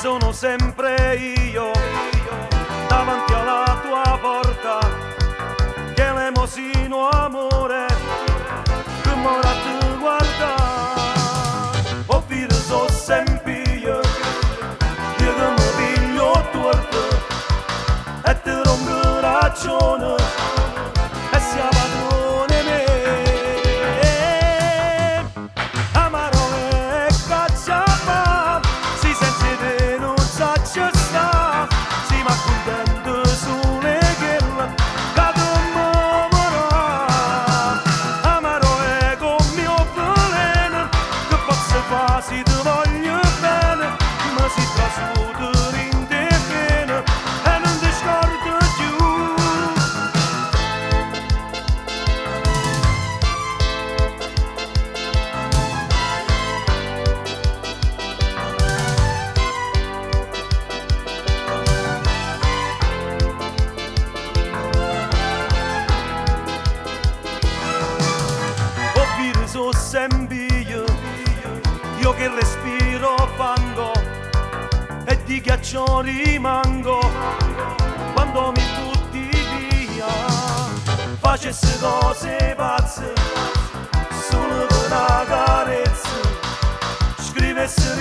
Sono sempre io davanti alla tua porta che elemosino amore che mora a te guardare o vero so sempre io io che mi piglio torto e te rompo ragione e sia padrone me amaro e cacciava si senza te non sa ci sta si ma contento sulle che che tu mi amaro è come mio veleno che posso fare se ti voglio bene ma si trasuto in te pena e non ti scordo più. O virus so sempre io, io che respiro fango e di ghiaccio rimango quando mi butti via. Facessi cose pazze solo per una carezza, scrivessi